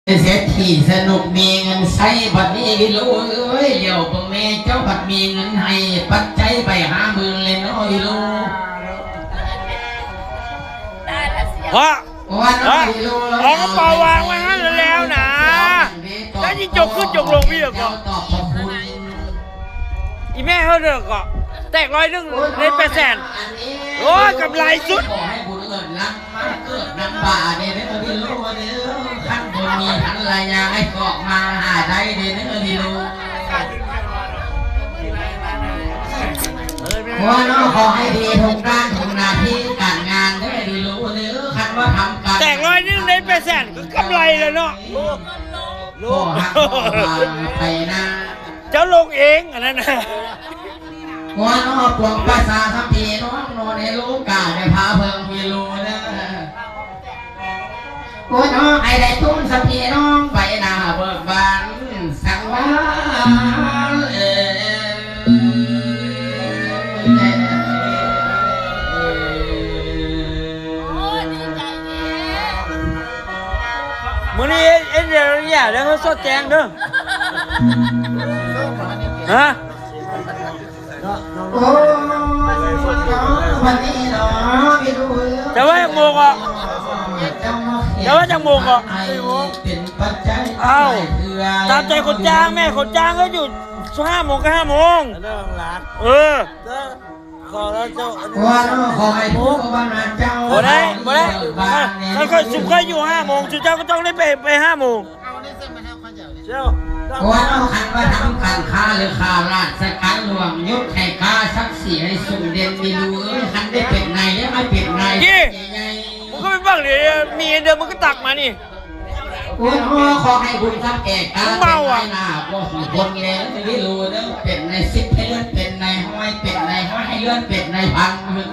ເສດຖີສະໜຸກມີເງິນໃຊ້ ບັດນີ້ວິໂລເອີຍ ຫຼຽວເບິ່ງແມ່ເຈົ້າພັດມີເງິນໃຫ້ປັດໄຈໄປຫ້າໝື່ນແລ້ວເນາະວິໂລ. ເພາະ ເພາະ ເອົາກະເປົາວາງໄວ້ຫັ້ນແລ້ວນະ ແລ້ວຊິຈົກຂຶ້ນຈົກລົງອີກເກາະ. ອີແມ່ເຮົາເດີເກາະ ແຕກຮ້ອຍໜຶ່ງ ໄດ້ແປດແສນ. ໂອ້ຍ ກຳໄລສຸດ. ຂໍໃຫ້ບຸນເອີນຫຼັງມາເກີດນຳບາເດີວິໂລເດີ ຄັນບໍ່ມີພັນລະຍາໃຫ້ເກາະມາຫາໄດ້ເດີວິໂລ. ຂໍເນາະ ຂໍໃຫ້ດີທຸກດ້ານ ທຸກໜ້າທີ່ການງານເດີວິໂລເດີ ຄັນວ່າທຳການ ແຕກຮ້ອຍໜຶ່ງໄດ້ແປດແສນ ກໍກຳໄລແລ້ວເນາະ. ຂໍຮັກຂໍບາງໄປນາ ເຈົ້າລົງເອງອັນນັ້ນນະ. ໂອ້ເນາະ ປວງປະຊາສຳພີນ້ອງເນາະ ໃນໂລກາໄດ້ພາເພິ່ງວິໂລເດີ. ໂອ້ເນາະ ໃຫ້ໄດ້ຕຸ້ມສຳພີນ້ອງ ໄປໜ້າເບີກບານສັງວານເອີ. ມື້ນີ້ເອັນເດຍເລີຍເດີ ເຮົາສອດແຈ້ງເດີ. ຮະ ໂອ້ ວັນນີ້ເນາະ ຈະວ່າຈັກໂມງເກາະ ຈະວ່າຈັກໂມງເກາະ. ເອົ້າ ຕາມໃຈຄົນຈ້າງແມ່ ຄົນຈ້າງເອີຍ ຢູ່ຫ້າໂມງກໍຫ້າໂມງ. ເອີ ຂໍແລ້ວເຈົ້າ ວ່າເນາະ ຂໍໃຫ້ຜູ້ບັນດາເຈົ້າ ບໍ່ໄດ້ ບໍ່ໄດ້. ຄັນຂ້ອຍ ຊຸມຂ້ອຍຢູ່ຫ້າໂມງ ຊຸມເຈົ້າກໍຕ້ອງໄດ້ໄປ ໄປຫ້າໂມງ. ເຈົ້າ ວ່າເນາະ ຄັນວ່າທຳການຄ້າ ຫຼື ຂ້າລາຊະການຫຼວງ ຍົດໃຫ້ກ້າສັກສີໃຫ້ສູງເດັ່ນ ມີລູເອີຍ ຄັນໄດ້ເປັນນາຍ ແລ້ວມາເປັນນາຍໃຫຍ່. ມຶງກໍໄປເບິ່ງເດ ມີອັນເດີ ມຶງກໍຕັກມານີ້. ໂອ້ຍ ຂໍໃຫ້ບຸນສຳເລັດ ເມົາອະ ນາຍໜ້າບໍ່ສົມຄວນແລ້ວ ວິໂລເດີ ເປັນນາຍສິບໃຫ້ເລື່ອນເປັນນາຍຮ້ອຍ ເປັນນາຍຮ້ອຍໃຫ້ເລື່ອນເປັນນາຍພັນ.